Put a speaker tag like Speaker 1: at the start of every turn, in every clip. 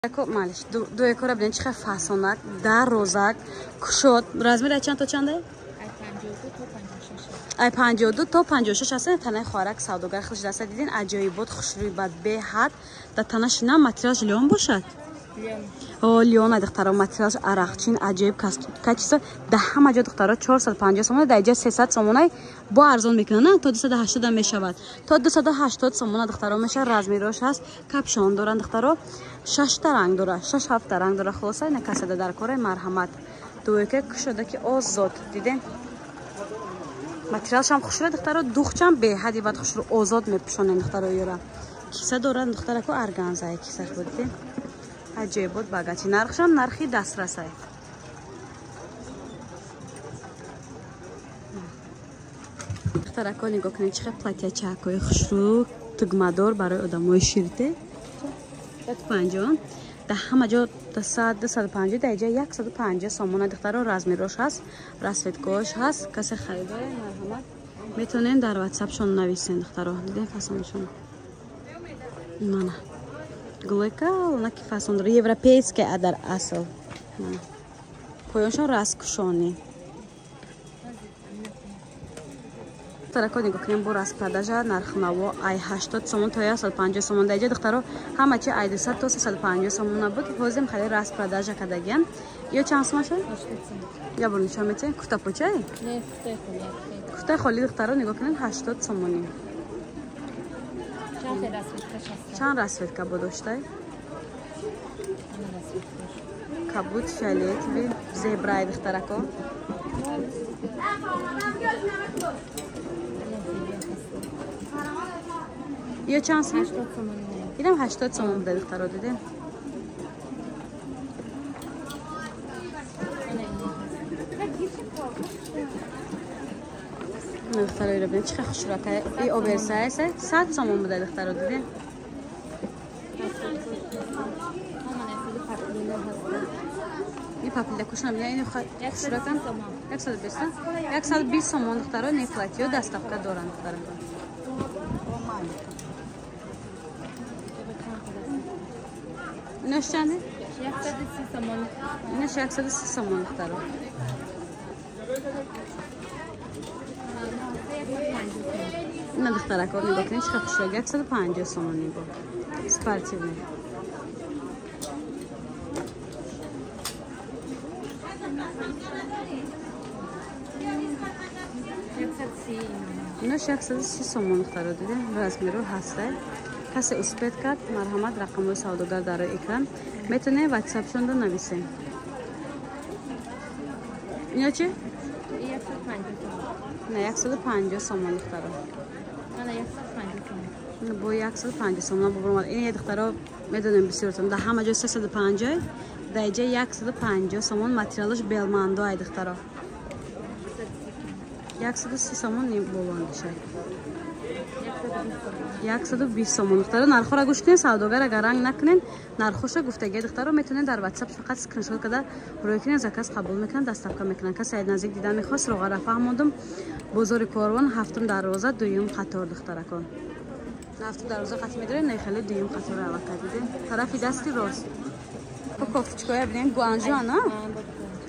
Speaker 1: Малиш, дуекора бинед, чӣ хел фасонак, дар розак, кушод. Размер ай чанд то чанда? Ай 52 то 56 ҳастан. Танаи хоҳарак савдогар худш даста дидин, аҷоибот, хушрӯй, бад беҳад. Дар танаш на материалш лён бошад? Лёна, духтаро, материалш арақчин, аҷоиб качество. Дар ҳама ҷо, духтаро, 450 сомона, дар иҷа 300 сомонай бо арзон мекунанд, то 280 мешавад. То 280 сомона, духтаро, мешавад. Размерош ҳаст, капшон доранд, духтаро, шашта ранг дора, шаш ҳафта ранг дора. Хулоса, ина касада дар кора, марҳамат. Дуэка кушода ки озод, дидем, материалшам хушрӯ, духтаро, духчам беҳади бад хушрӯ, озод мепӯшонем, духтаро. Ёра киса дорад, духтарако, арганзае кисаш буд, дидем, аҷоибот багачи. Нархшам нархи дастрасай. Духтарако, нигоҳ кунед, чӣ хел платьячакҳои хушрӯ, тугмадор барои одамои ширте. 150 дар ҳама ҷо 100, 250, дар иҷа 150 сомона, духтаро. Размерош ҳаст, расцветкош ҳаст. Касе харидоре, марҳамат, метавонем дар ватсапшон нависен, духтаро. Дидем фасоншон, мана гулека онаки фасон дора, европейская дар асл. Поёншон расткушонӣ. Духтарако, нигоҳ кунем, бо распродажа, нархнаво ай 80 сомон то 150 сомон. Дар иҷа, духтаро, ҳама чи ай 200 то 350 сомона буд, ҳозирам хеле распродажа кардагиян. Ё чанд сомон шуд? Я бор нишон метиҳем. Куфта почай? Куфтаи холӣ, духтаро, нигоҳ кунед, 80 сомонӣ. Чанд расцветка бо доштай? Кабуд, фиолетовый, зебрай, духтарако. Ё чанд сомон? Инам 80 сомон буда, духтаро, дидем. Духтаро, иро бинед, чӣ хел хушрӯка. И оверсайз 100 сомон буда, духтаро, дидем. И папилда кушна бина, ини хушрӯка 120, 120 сомон, духтаро, не платьё, доставка доранд, духтаро. Инаш чанде?
Speaker 2: 130 сомон.
Speaker 1: Инаш 130 сомон, духтаро. Ина, духтарако, нигоҳ кунед, чӣ хел хушрӯ, 150 сомон нигоҳ. Спортивный. Инаш 130 сомон, духтаро, дидем, размеро ҳастай. Касе успеть кард, марҳамат, рақамҳои савдогар дар рӯи экран, метавонед ватсапшонро нависем. Ино чи? На 150 сомон, духтаро. Бо 150 сомон бубуромад. Ин духтаро, медонем, бисёртон дар ҳама ҷо 350, дар иҷа 150 сомон, материалаш белмандо ай, духтаро. 130 сомон болондишай. 120 сомон, духтаро. Нархҳоро гӯш кунед, савдогар агар ранг накунед, нархҳоша гуфтагия, духтаро, метавонед дар ватсап фақат скриншот карда рӯй кунед, заказ қабул мекунанд, доставка мекунанд. Касе ай наздик дида мехост, роғара фаҳмондум, бозори Корвон, ҳафтум дарвоза, дуюм қатор, духтаракон. Ҳафтум дарвоза қатӣ медорем, не, хеле дуюм қатори аллакай дидем, тарафи дасти рост. Бо кофточкоя бинем, Гуанжу, ана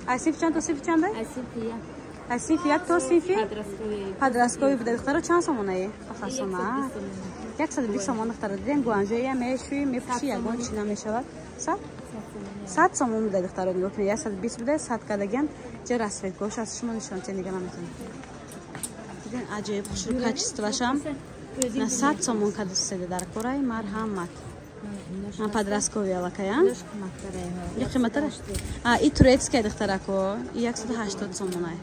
Speaker 1: ай синфи чанд то синфи чанда? Ай синфи як то синфи подростковый буда, духтаро. Чанд сомонаи фасона? 120 сомон, духтаро, дидем, Гуанжоя мешӯи, мепӯши, ягон чи намешавад. 100 сомон буда, духтаро, нигоҳ кунед, 120 буда, 100 кардагиан. Ҷа расцветкош аз шумо нишон тиҳем, дига наметавонем. Дидем, аҷоиб хушрӯ, качествашам. На 100 сомон кадуседа дар кораи, марҳамат. Подростковый аллакай, а? И қиматтар? А, и турецкая, духтарако, и 180 сомонай.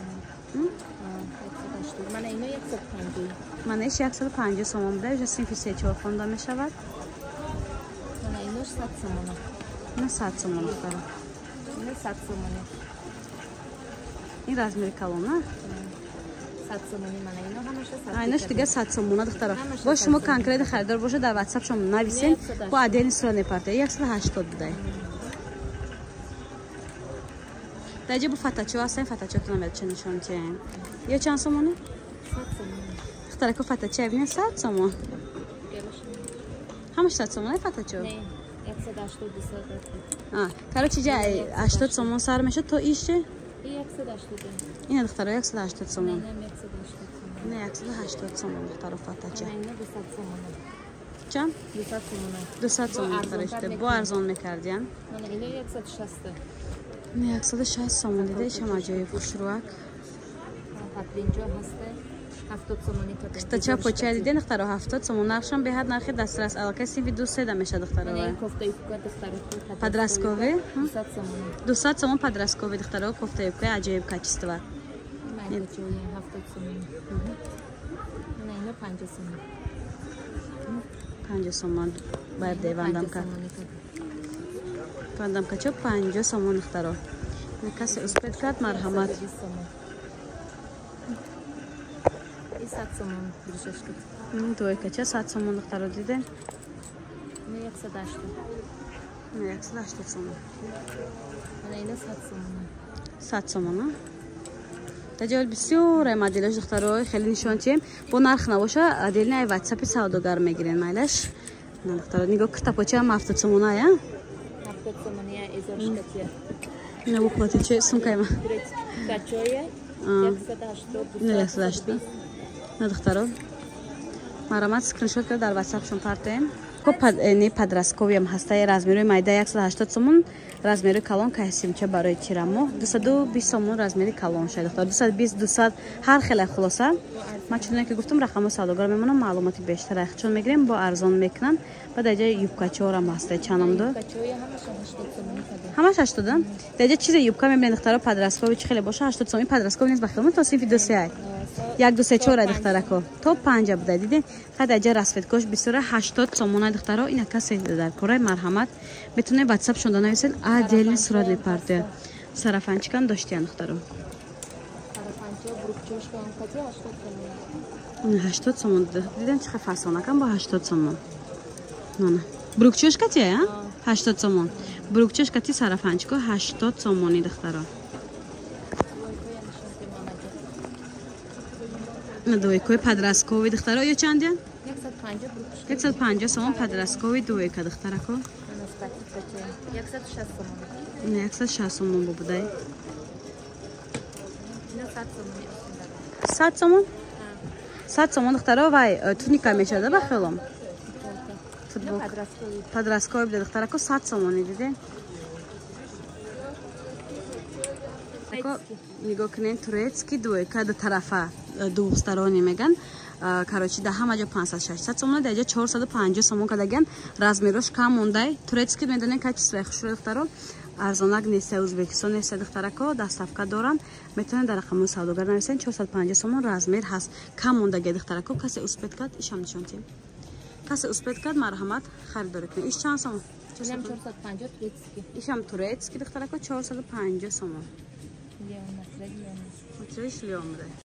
Speaker 1: Мана иш 150 сомон буда, уже синфи се чор хонда мешавад. На 100 сомон, духтаро. Ин размери калон, инаш дига 100 сомона, духтаро. Бо шумо конкретно харидор бошед, дар ватсап шумо нависен, бо отдельный сура мепартояд. 180 будай. Дар ҷа бо фатачо ҳастем, фатачотон меча нишон тиҳем. Ё чанд сомоне? Духтарако, фатача бинед, 100 сомон. Ҳамаш 100 сомона фатачо?
Speaker 2: 180 200.
Speaker 1: Короче, ҷа 80 сомон сар мешад то иш чи?
Speaker 2: 180.
Speaker 1: Ина духтаро 180 сомон.
Speaker 2: Не, 180 сомон.
Speaker 1: Не, 180 сомон духтаро фатача.
Speaker 2: Ина 200 сомон.
Speaker 1: Чанд?
Speaker 2: 200 сомон.
Speaker 1: 200 сомон духтаро бо арзон мекардиян.
Speaker 2: Ина 160.
Speaker 1: Не, 160 сомон дида шам аҷоиб хушрӯак.
Speaker 2: Паплинҷо ҳаста 70 сомони кадом.
Speaker 1: Китача поча дида духтаро 70 сомон нархшам беҳад нархи дастрас. Аллакай синфи ду седа меша духтаро.
Speaker 2: Кофта юбка духтаро.
Speaker 1: Подростковый?
Speaker 2: 200 сомон.
Speaker 1: 200 сомон подростковый духтаро кофта юбка аҷоиб качество.
Speaker 2: Майкачои 70 сомон. На ино 50 сомон.
Speaker 1: 50 сомон байб девандамка. Вандамка чо 50 сомон духтаро. Касе успеть кард марҳамат.
Speaker 2: 100 сомон бришашка.
Speaker 1: Двойка 100 сомон духтаро диде?
Speaker 2: Не 180.
Speaker 1: Не 180 сомон.
Speaker 2: Ана ина 100 сомон.
Speaker 1: 100 сомон, а? Таҷаввал бисёр моделаш духтаро хеле нишон тием. Бо нарх набоша отдельно ай WhatsApp савдогар мегирен майлаш. На духтаро нигоҳ китапоча ҳам 70 сомон ая?
Speaker 2: 70 сомон я эзоршкатия.
Speaker 1: Ина бу платиче сумкайма.
Speaker 2: Качоя 180.
Speaker 1: Не 180. На духтаро марамат скриншот карда дар ватсапшон партоем. Не подростковиам ҳастаи размерои майда 180 сомон, размерои калон касимча барои тирамо 220 сомон размери калон шай духтар 220 200 ҳар хеле хулоса. Ман чуноне ки гуфтам рақамҳо савдогар мемонам, маълумоти бештар чун мегирем бо арзон мекунам. Баъд дар ҷои юбкачорам ҳастаи чанамдо ҳамаш 80. Дар ҷои чизе юбка мебинед духтаро подросткови чӣ хеле боша 80 сомон. Подросткови нест бахилмон то синфи 2 3 1 2 3 4 духтарако то 5 буда диде. Хай дар ҷои расцветкош бисёра 80 сомона духтаро. Ина касе дар кораи марҳамат метавонед ватсап шонда нависед, отдельный сурат мепартояд. Сарафанчикам доштиян духтаро. 80 сомон дидем чӣ фасонакам бо 80 сомон. Нана брукчош кати а 80 сомон. Брукчош кати сарафанчико 80 сомони духтаро. На двойкои подростковый духтаро ё чандян? 150 сомон подростковый двойка духтарако.
Speaker 2: 160 сомон.
Speaker 1: Не 160 сомон бубудай. 100 сомон? 100 сомон духтаро вай туника мешада ба хелом. Футболка. Подростковый буда духтарако 100 сомони диде. Нигоҳ кунед турецкий двойка ду тарафа двухсторонний меган. Короче, да ҳама ҷо 500-600 сомон, дар ҷо 450 сомон кардаган. Размерош кам мондай. Турецкий медонед качествои хушрӯи духтаро. Арзонак нест, Ӯзбекистон нест духтарако, доставка дорам. Метавонед дар рақамҳои савдогар нависед 450 сомон размер ҳаст. Кам мондаги духтарако, касе успеть кард, ишам нишон тием. Касе успеть кард, марҳамат харидорӣ кунед. Иш чанд сомон?
Speaker 2: 450 турецкий.
Speaker 1: Ишам турецкий духтарако 450 сомон.
Speaker 2: Леон,
Speaker 1: Материалиш леон.